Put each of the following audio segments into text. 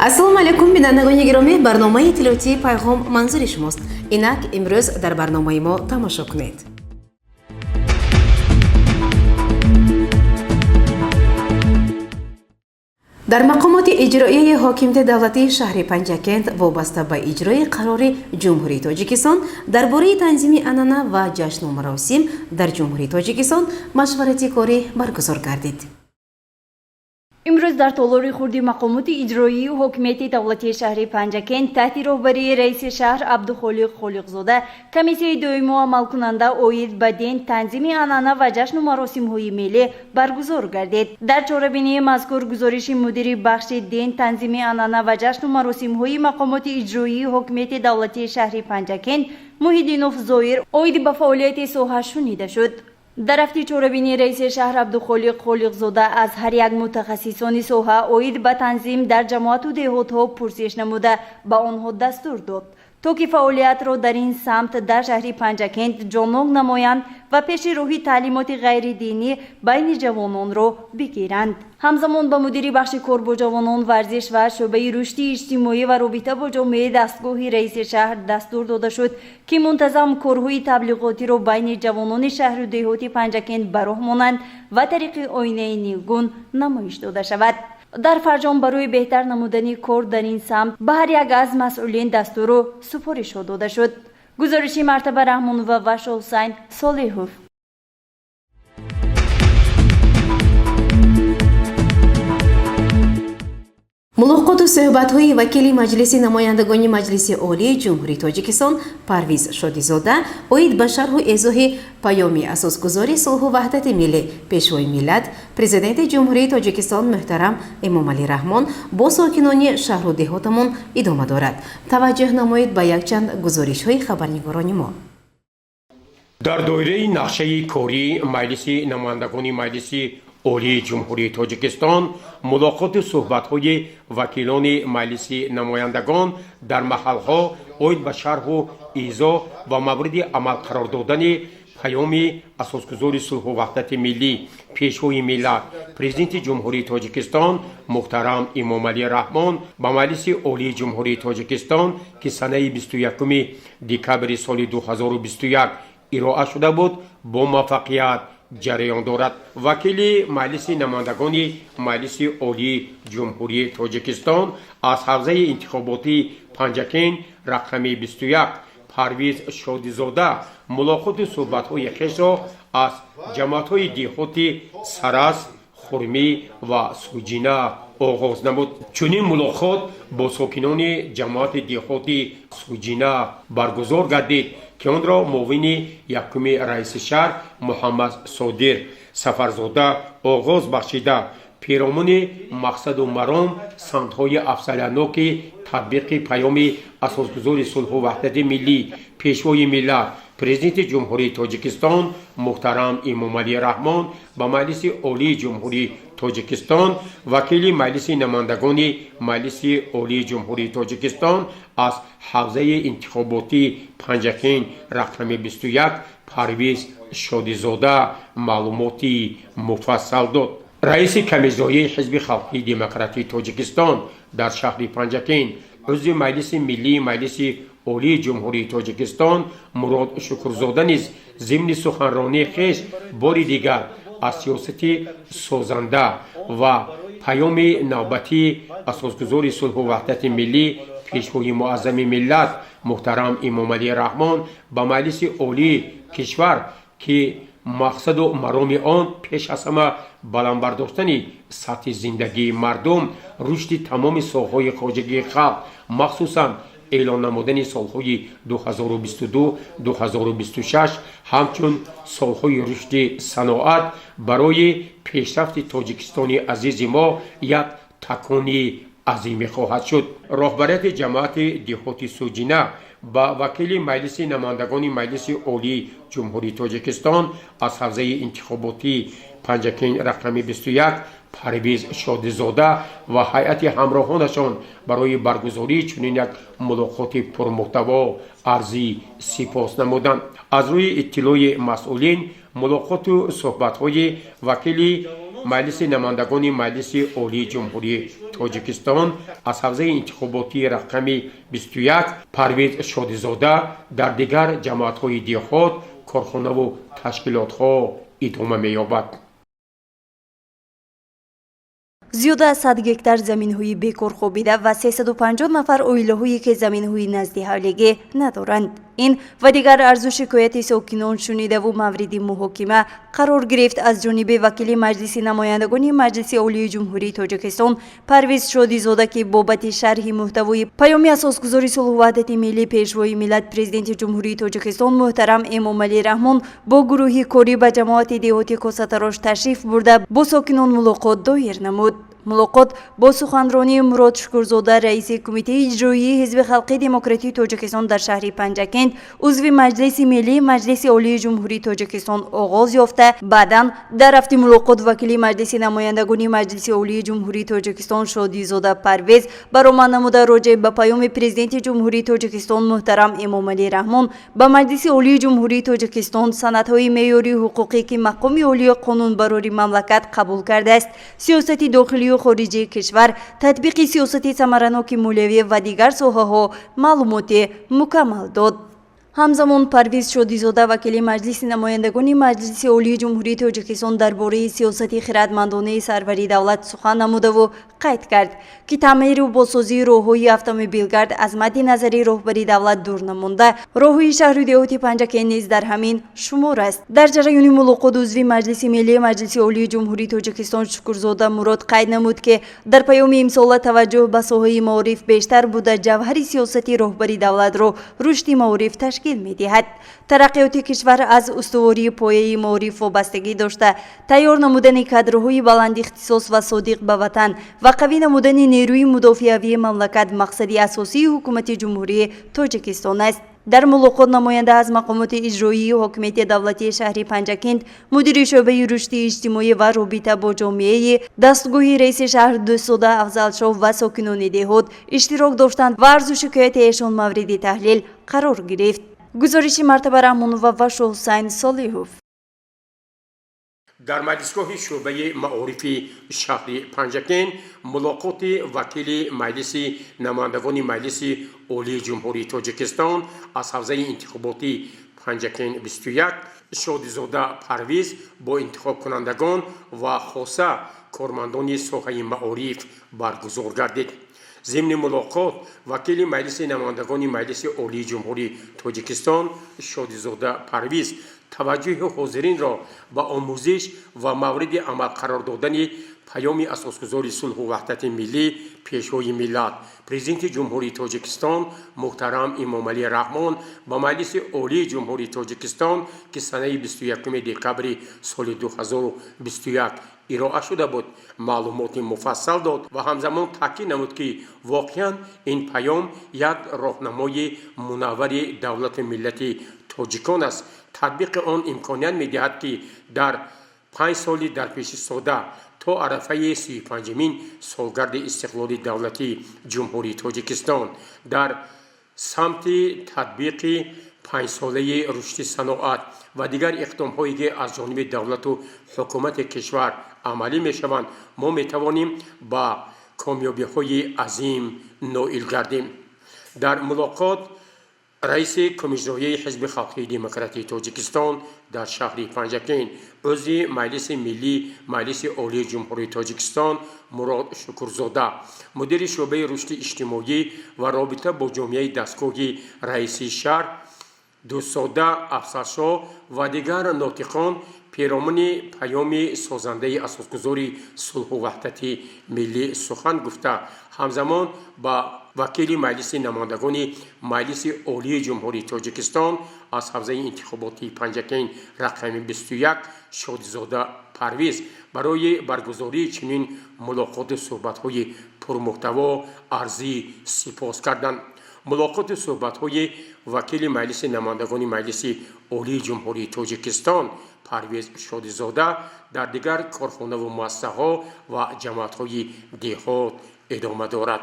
Ассалому алайкум, бинандагони гиромӣ! Барномаи иттилоотии «Пайғом» манзури шумост. Инак, имрӯз дар барномаи мо тамошо кунед. Дар мақомоти иҷроияи ҳокимияти давлатии шаҳри Панҷакент вобаста ба иҷрои қарори Ҷумҳурии Тоҷикистон дар бораи танзими анъана ва ҷашну маросим дар Ҷумҳурии Тоҷикистон машварати корӣ баргузор гардид. Имрӯз дар толори хурди мақомоти иҷроии ҳокимияти давлатии шаҳри Панҷакент таҳти роҳбарии раиси шаҳр Абдухолиқ Холиқзода комиссияи доимо амалкунанда оид ба дин, танзими анъана ва ҷашну маросимҳои миллӣ баргузор гардид. Дар чорабинии мазкур гузориши мудири бахши дин, танзими анъана ва ҷашну маросимҳои мақомоти иҷроии ҳокимияти давлатии шаҳри Панҷакент Муҳиддинов Зоир оид ба фаъолияти соҳа шунида шуд. Дар рафти чорабинии раиси шаҳр Абдухолиқ Холиқзода аз ҳар як мутахассисони соҳа оид ба танзим дар ҷамоату деҳотҳо пурсиш намуда, ба онҳо дастур дод, то ки фаъолиятро дар ин самт дар шаҳри Панҷакент ҷоннок намоянд ва пеши роҳи таълимоти ғайридинӣ байни ҷавононро бигиранд. Ҳамзамон ба мудири бахши кор бо ҷавонон, варзиш ва шӯъбаи рушди иҷтимоӣ ва робита бо ҷомеаи дастгоҳи раиси шаҳр дастур дода шуд, ки мунтазам корҳои таблиғотиро байни ҷавонони шаҳру деҳоти Панҷакент ба роҳ монанд ва тариқи оинаи нилгун намоиш дода шавад. Дар фарҷом барои беҳтар намудани кор дар ин самт ба ҳар як аз масъулин дастуру супоришҳо дода шуд. Гузориши Мартаба Раҳмонова ва Шоҳусайн Солиҳов. Мулоқоту суҳбатҳои вакили Маҷлиси намояндагони Маҷлиси Олии Ҷумҳурии Тоҷикистон Парвиз Шодизода оид ба шарҳу эзоҳи Паёми Асосгузори сулҳу ваҳдати миллӣ, Пешвои миллат, Президенти Ҷумҳурии Тоҷикистон муҳтарам Эмомалӣ Раҳмон бо сокинони шаҳру деҳотамон идома дорад. Таваҷҷӯҳ намоед ба якчанд гузоришҳои хабарнигорони мо. Дар доираи нақшаи кории Маҷлиси намояндагони Маҷлиси Олии Ҷумҳурии Тоҷикистон мулоқоту суҳбатҳои вакилони Маҷлиси намояндагон дар маҳалҳо оид ба шарҳу изоҳ ва мавриди амал қарор додани Паёми Асосгузори сулҳу ваҳдати миллӣ, Пешвои миллат, Президенти Ҷумҳурии Тоҷикистон муҳтарам Эмомалӣ Раҳмон ба Маҷлиси Олии Ҷумҳурии Тоҷикистон, ки санаи 21 декабри соли 2021 ироа шуда буд, бо муваффақият ҷараён дорад. Вакили Маҷлиси намояндагони Маҷлиси Олии Ҷумҳурии Тоҷикистон аз ҳавзаи интихоботии Панҷакент рақами 21 Парвиз Шодизода мулоқоту суҳбатҳои хешро аз ҷамоатҳои деҳоти Сарас, Хурмӣ ва Суҷина оғоз намуд. Чунин мулоқот бо сокинони ҷамоати деҳоти Суҷина баргузор гардид, ки онро муовини якуми раиси шаҳр Муҳаммад Содир Сафарзода оғоз бахшида, пиромуни мақсаду маром, самтҳои афзалиятноки татбиқи Паёми Асосгузори сулҳу ваҳдати миллӣ, Пешвои миллат, Президенти Ҷумҳурии Тоҷикистон муҳтарам Эмомалӣ Раҳмон ба Маҷлиси Олии Ҷумҳурии Тоҷикистон вакили Маҷлиси намояндагони Маҷлиси Олии Ҷумҳурии Тоҷикистон аз ҳавзаи интихоботии Панҷакент рақами 21 Парвиз Шодизода маълумоти муфассал дод. Раиси Комиссияи Ҳизби Халқии Демократии Тоҷикистон дар шаҳри Панҷакент, узви Маҷлиси Миллии Маҷлиси Олии Ҷумҳурии Тоҷикистон Мурод Шукрзода низ зимни суханронии хеш бори дигар аз сиёсати созанда ва паёми навбатии Асосгузори сулҳу ваҳдати миллӣ, Пешвои муаззами миллат муҳтарам Эмомалӣ Раҳмон ба Маҷлиси Олии кишвар, ки мақсаду мароми он пеш аз ҳама баланд бардоштани сатҳи зиндагии мардум, рушди тамоми соҳаҳои хоҷагии халқ, махсусан эълон намудани солҳои 2022-2026 ҳамчун солҳои рушди саноат барои пешрафти Тоҷикистони азизи мо як такони азиме хоҳад шуд. Роҳбарияти ҷамоати деҳоти Суҷина ба вакили Маҷлиси намояндагони Маҷлиси Олии Ҷумҳурии Тоҷикистон аз ҳавзаи интихоботии Панҷакент рақами 21 Парвиз Шодизода ва ҳайати ҳамроҳонашон барои баргузории чунин як мулоқоти пурмуҳтаво арзи сипос намуданд. Аз рӯи иттилои масъулин, мулоқоту суҳбатҳои вакили Маҷлиси намояндагони Маҷлиси Олии Ҷумҳурии Тоҷикистон аз ҳавзаи интихоботии рақами 21 Парвиз Шодизода дар дигар ҷамоатҳои деҳот, корхонаву ташкилотҳо идома меёбад. Зиёда аз 100 гектар заминҳои бекор хобида ва 350 нафар оилаҳое, ки заминҳои назди ҳавлигӣ надоранд. Ин ва дигар арзу шикояти сокинон шунидаву мавриди муҳокима қарор гирифт аз ҷониби вакили Маҷлиси намояндагони Маҷлиси Олии Ҷумҳурии Тоҷикистон Парвиз Шодизода, ки бобати шарҳи муҳтавои Паёми Асосгузори сулҳу ваҳдати миллӣ, Пешвои миллат, Президенти Ҷумҳурии Тоҷикистон муҳтарам Эмомалӣ Раҳмон бо гурӯҳи корӣ ба ҷамоати деҳоти Косатарош ташриф бурда, бо сокинон мулоқот доир намуд. Мулоқот бо суханронии Мурод Шукурзода, раиси Кумитаи иҷроии Ҳизби халқии демократии Тоҷикистон дар шаҳри Панҷакент, узви Маҷлиси Миллии Маҷлиси Олии Ҷумҳурии Тоҷикистон оғоз ёфта, баъдан дар рафти мулоқот вакили Маҷлиси намояндагони Маҷлиси Олии Ҷумҳурии Тоҷикистон Шодизода Парвез баромад намуда, роҷеъ ба Паёми Президенти Ҷумҳурии Тоҷикистон муҳтарам Эмомалӣ Раҳмон ба Маҷлиси Олии Ҷумҳурии Тоҷикистон, санадҳои меъёрии ҳуқуқӣ, ки мақоми олии қонунбарори мамлакат қабул кардааст, сиёсати дохилию хориҷии кишвар, татбиқи сиёсати самараноки молиявӣ ва дигар соҳаҳо маълумоти мукаммал дод. Ҳамзамон Парвиз Шодизода, вакили Маҷлиси намояндагони Маҷлиси Олии Ҷумҳурии Тоҷикистон, дар бораи сиёсати хиратмандонаи сарвари давлат сухан намудаву қайд кард, ки таъмиру бозсозии роҳҳои автомобилгард аз мадди назари роҳбари давлат дур намонда, роҳҳои шаҳру деҳоти Панҷакент низ дар ҳамин шумор аст. Дар ҷараёни мулоқот узви Маҷлиси Миллии Маҷлиси Олии Ҷумҳурии Тоҷикистон Шукурзода Мурод қайд намуд, ки дар паёми имсола таваҷҷӯҳ ба соҳаи маориф бештар буда, ҷавҳари сиёсати роҳбари давлатро рушди маориф ташкил медиҳад. Тараққиёти кишвар аз устувории пояи маориф вобастагӣ дошта, тайёр намудани кадрҳои баландихтисос ва содиқ ба ватан ва қавӣ намудани нерӯи мудофиавии мамлакат мақсади асосии ҳукумати Ҷумҳурии Тоҷикистон аст. Дар мулоқот намоянда аз мақомоти иҷроии ҳокимияти давлатии шаҳри Панҷакент, мудири шӯъбаи рушди иҷтимоӣ ва робита бо ҷомеаи дастгоҳи раиси шаҳр Дӯстзода Афзалшоҳ ва сокинони деҳот иштирок доштанд ва арзу шикояти эшон мавриди таҳлил қарор гирифт. Гузориши Мартаба Раҳмонова ва Шоҳусайн Солиҳов. Дар маҷлисгоҳи шӯъбаи маорифи шаҳри Панҷакент мулоқоти вакили Маҷлиси намояндагони Маҷлиси Олии Ҷумҳурии Тоҷикистон аз ҳавзаи интихоботӣ Панҷакент 21 Шодизода Парвиз бо интихобкунандагон ва хоса кормандони соҳаи маориф баргузор гардид. Зимни мулоқот вакили Маҷлиси намояндагони Маҷлиси Олии Ҷумҳурии Тоҷикистон Шодизода Парвиз таваҷҷӯҳи ҳозиринро ба омӯзиш ва мавриди амал қарор додани Паёми Асосгузори сулҳу ваҳдати миллӣ, Пешвои миллат, Президенти Ҷумҳурии Тоҷикистон муҳтарам Эмомалӣ Раҳмон ба Маҷлиси Олии Ҷумҳурии Тоҷикистон, ки санаи 21 декабри соли 2021 ироа шуда буд, маълумоти муфассал дод ва ҳамзамон таъкид намуд, ки воқеан ин паём як роҳнамои мунаввари давлату миллати тоҷикон аст. Татбиқи он имконият медиҳад, ки дар 5 соли дарпешистода то арафаи 35-умин солгарди истиқлоли давлатии Ҷумҳурии Тоҷикистон дар самти татбиқи панҷсолаи рушди саноат ва дигар иқдомҳое, ки аз ҷониби давлату ҳукумати кишвар амалӣ мешаванд, мо метавонем ба комёбиҳои азим ноил гардем. Дар мулоқот раиси Кумиҷроияи Ҳизби халқии демократии Тоҷикистон дар шаҳри Панҷакент, узви Маҷлиси Миллӣ Маҷлиси Олии Ҷумҳурии Тоҷикистон Мурод Шукурзода, мудири шӯъбаи рушди иҷтимоӣ ва робита бо ҷомеаи дастгоҳи раиси шаҳр Дӯстзода Афзалшоҳ ва дигар нотиқон перомуни Паёми созандаи Асосгузори сулҳу ваҳдати миллӣ сухан гуфта, ҳамзамон ба вакили Маҷлиси намояндагони Маҷлиси Олии Ҷумҳурии Тоҷикистон аз ҳавзаи интихоботии Панҷакент рақами 21 Шодизода Парвиз барои баргузории чунин мулоқоту суҳбатҳои пурмуҳтаво арзии сипос карданд. Мулоқоту суҳбатҳои вакили Маҷлиси намояндагони Маҷлиси Олии Ҷумҳурии Тоҷикистон Парвез Шодизода дар дигар корхонаву муассисаҳо ва ҷамоатҳои деҳот идома дорад.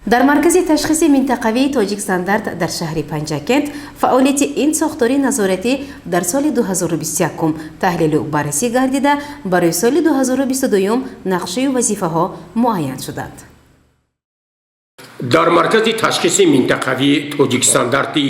Дар маркази ташхиси минтақавии Тоҷикстандарт дар шаҳри Панҷакент фаъолияти ин сохтори назоратӣ дар соли 2021 таҳлилу баррасӣ гардида, барои соли 2022 нақшаю вазифаҳо муайян шуданд. Дар маркази ташхиси минтақавии Тоҷикстандарти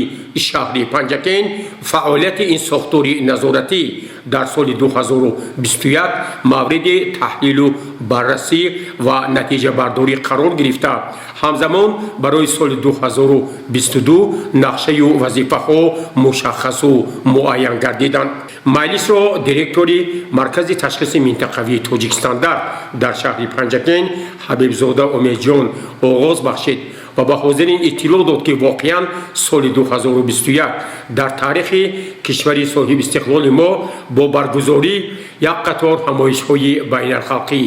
шаҳри Панҷакент фаъолияти ин сохтори назоратӣ дар соли 2021 мавриди таҳлилу баррасӣ ва натиҷабардорӣ қарор гирифта, ҳамзамон барои соли 2022 нақшаю вазифаҳо мушаххасу муайян гардиданд. Маҷлисро директори маркази ташхиси минтақавии Тоҷикстандарт дар шаҳри Панҷакент Ҳабибзода Умедҷон оғоз бахшид ва ба ҳозирин иттилоъ дод, ки воқеан соли 2021 дар таърихи кишвари соҳибистиқлоли мо бо баргузорӣ як қатор ҳамоишҳои байналхалқӣ,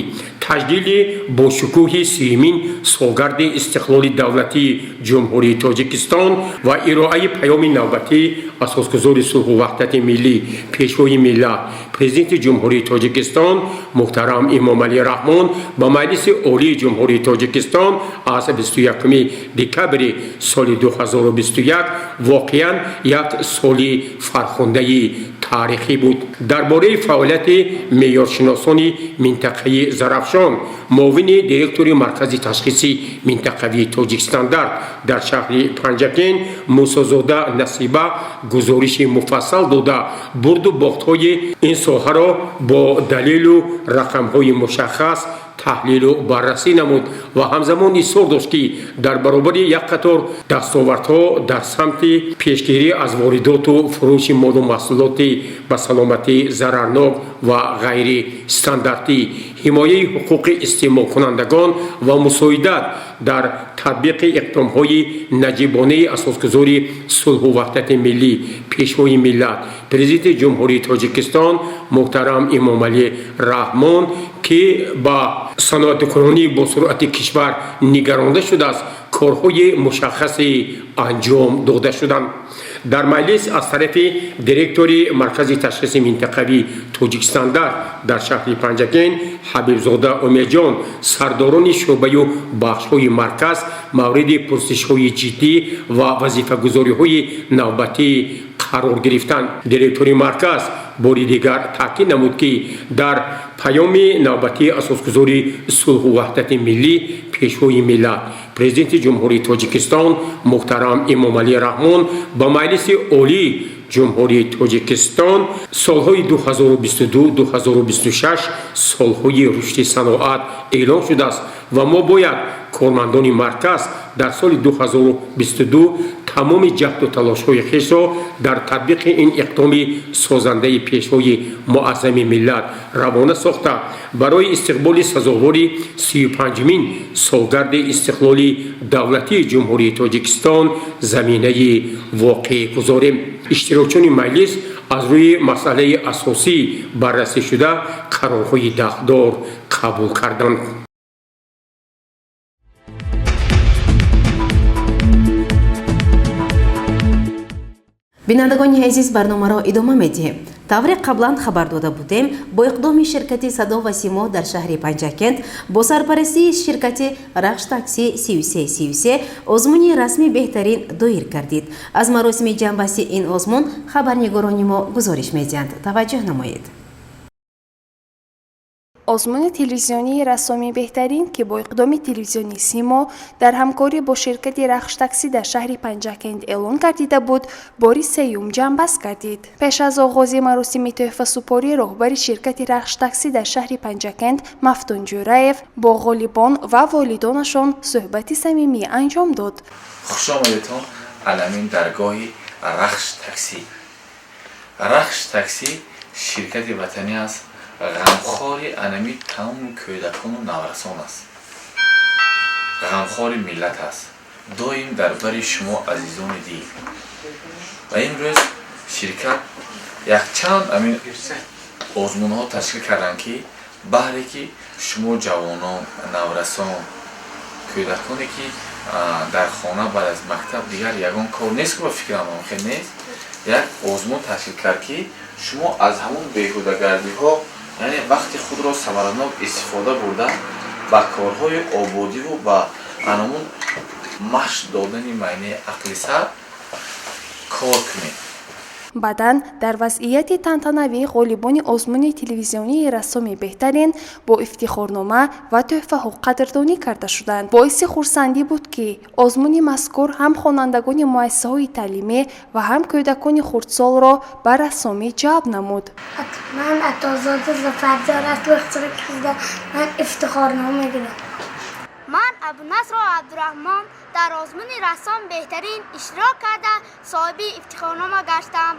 таҷлили бошукӯҳи сиюмин солгарди истиқлоли давлатии Ҷумҳурии Тоҷикистон ва ироаи паёми навбатии асосгузори сулҳу ваҳдати миллӣ, Пешвои миллат, Президенти Ҷумҳурии Тоҷикистон муҳтарам Эмомалӣ Раҳмон ба Маҷлиси Олии Ҷумҳурии Тоҷикистон аз 21 декабри соли 2021 воқеан як соли фархундаи таърихӣ буд. Дар бораи фаъолияти меъёршиносони минтақаи Зарафшон муовини директори маркази ташхиси минтақавии Тоҷикстандарт дар шаҳри Панҷакент Мусозода Насиба гузориши муфассал дода, бурду бохтҳои ин соҳаро бо далелу рақамҳои мушаххас таҳлилу баррасӣ намуд ва ҳамзамон изҳор дошт, ки дар баробари як қатор дастовардҳо дар самти пешгирӣ аз воридоту фурӯши молу маҳсулоти ба саломатӣ зарарнок ва ғайристандартӣ, ҳимояи ҳуқуқи истеъмолкунандагон ва мусоидат дар татбиқи иқдомҳои наҷибонаи асосгузори сулҳу ваҳдати миллӣ, Пешвои миллат, Президенти Ҷумҳурии Тоҷикистон муҳтарам Эмомалӣ Раҳмон, ки ба саноатикунонии босуръати кишвар нигаронда шудааст, корҳои мушаххасе анҷом дода шуданд. Дар маҷлис аз тарафи директори маркази ташхиси минтақавии Тоҷикстандарт дар шаҳри Панҷакент Ҳабибзода Умедҷон сардорони шӯъбаю бахшҳои марказ мавриди пурсишҳои ҷиддӣ ва вазифагузориҳои навбатӣ қарор гирифтанд. Директори марказ бори дигар таъкид намуд, ки дар паёми навбатии асосгузори сулҳу ваҳдати миллӣ, Пешвои миллат, Президенти Ҷумҳурии Тоҷикистон муҳтарам Эмомалӣ Раҳмон ба Маҷлиси Олии Ҷумҳурии Тоҷикистон солҳои 2022-2026 солҳои рушди саноат эълон шудааст ва мо бояд кормандони марказ дар соли 2022 тамоми ҷаҳду талошҳои хешро дар татбиқи ин иқдоми созандаи Пешвои муаззами миллат равона сохта, барои истиқболи сазовори 35-мин солгарди истиқлоли давлатии Ҷумҳурии Тоҷикистон заминаи воқеӣ гузорем. Иштирокчиёни маҷлис аз рӯи масъалаи асосӣ баррасӣ шуда қарорҳои дахлдор қабул карданд. Бинандагони азиз, барномаро идома медиҳем. Тавре қаблан хабар дода будем, бо иқдоми ширкати Садо ва Симо дар шаҳри Панҷакент бо сарпарастии ширкати Рахш Такси 3333 озмуни расми беҳтарин доир гардид. Аз маросими ҷамъбасти ин озмун хабарнигорони мо гузориш медиҳанд. Таваҷҷӯҳ намоед. Озмуни телевизионии рассоми беҳтарин, ки бо иқдоми телевизиони Симо дар ҳамкорӣ бо ширкати Рахш Таксӣ дар шаҳри Панҷакент эълон гардида буд, бори сеюм ҷамъбаст гардид. Пеш аз оғози маросими тӯҳфасупорӣ роҳбари ширкати Рахш Таксӣ дар шаҳри Панҷакент Мафтун Ҷӯраев бо ғолибон ва волидонашон суҳбати самимӣ анҷом дод. Хуш омадедтон аламин даргоҳи Рахш Таксӣ. Рахш Таксӣ ширкати ватанӣ аст, ғамхори анами тамоми кӯдакону наврасон аст, ғамхори миллат аст, доим дар бари шумо азизони дил. Ва имрӯз ширкат якчанд амин озмунҳо ташкил карданд, ки баҳре ки шумо ҷавонон, наврасон, кӯдаконе ки дар хона баъд аз мактаб дигар ягон кор нест, ки ба фикрам хел нест, як озмун ташкил кард, ки шумо аз ҳамун беҳудагардиҳо, яъне вақти худро самаранок истифода бурда, ба корҳои ободиву ба анамун Машқ додани майнаи ақли сар кор кунед. Баъдан дар вазъияти тантанавӣ ғолибони озмуни телевизионии «Рассоми беҳтарин» бо ифтихорнома ва тӯҳфаҳо қадрдонӣ карда шуданд. Боиси хурсандӣ буд, ки озмуни мазкур ҳам хонандагони муассисаҳои таълимӣ ва ҳам кӯдакони хурдсолро ба рассомӣ ҷалб намуд. Ман Атозода Зафарҷон аст. Ман ифтихорнома мегирам. Ман Абунасро Абдураҳмон дар озмуни «Рассом беҳтарин» иштирок карда, соҳиби ифтихорнома гаштам.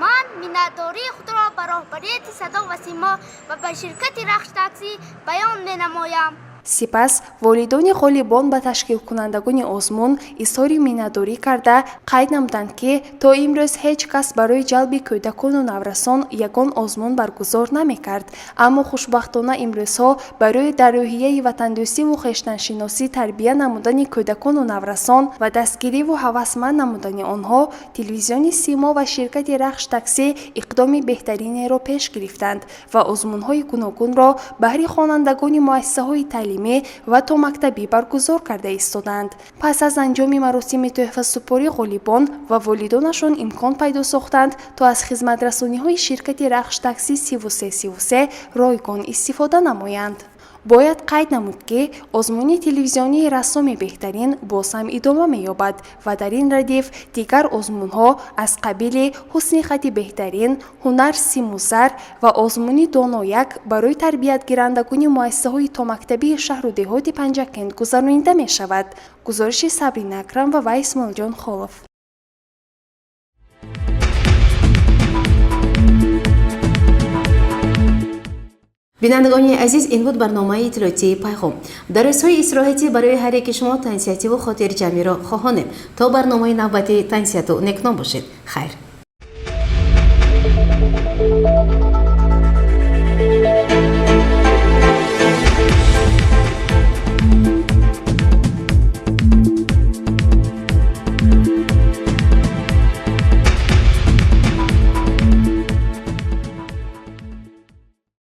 Ман миннатдории худро ба роҳбарияти Садо ва Симо ва ба ширкати Рахш Таксӣ баён менамоям. Сипас волидони ғолибон ба ташкилкунандагони озмун изҳори миннатдорӣ карда, қайд намуданд, ки то имрӯз ҳеҷ кас барои ҷалби кӯдакону наврасон ягон озмун баргузор намекард, аммо хушбахтона имрӯзҳо барои дар рӯҳияи ватандӯстиву хештаншиносӣ тарбия намудани кӯдакону наврасон ва дастгириву ҳавасманд намудани онҳо телевизиони Симо ва ширкати Рахш Таксӣ иқдоми беҳтаринеро пеш гирифтанд ва озмунҳои гуногунро баҳри хонандагони муассисаҳои таълимӣ ва томактабӣ баргузор карда истоданд. Пас аз анҷоми маросими тӯҳфасупорӣ ғолибон ва волидонашон имкон пайдо сохтанд, то аз хизматрасониҳои ширкати Рахш Таксӣ 3333 ройгон истифода намоянд. Бояд қайд намуд, ки озмуни телевизионии «Рассоми беҳтарин» боз ҳам идома меёбад ва дар ин радиф дигар озмунҳо аз қабили «Ҳусни хати беҳтарин», «Ҳунар симу зар» ва озмуни «Донояк» барои тарбиятгирандагони муассисаҳои томактабии шаҳру деҳоти Панҷакент гузаронида мешавад. Гузориши Сабрина Акрамова ва Исмоилҷон Холов. Бинандагони азиз, ин буд барномаи иттилоотии «Пайғом». Дар рӯзҳои истироҳатӣ барои ҳар яки шумо тансиҳативу хотирҷамъиро хоҳонем. То барномаи навбатӣ тансиҳату некном бошед. Хайр.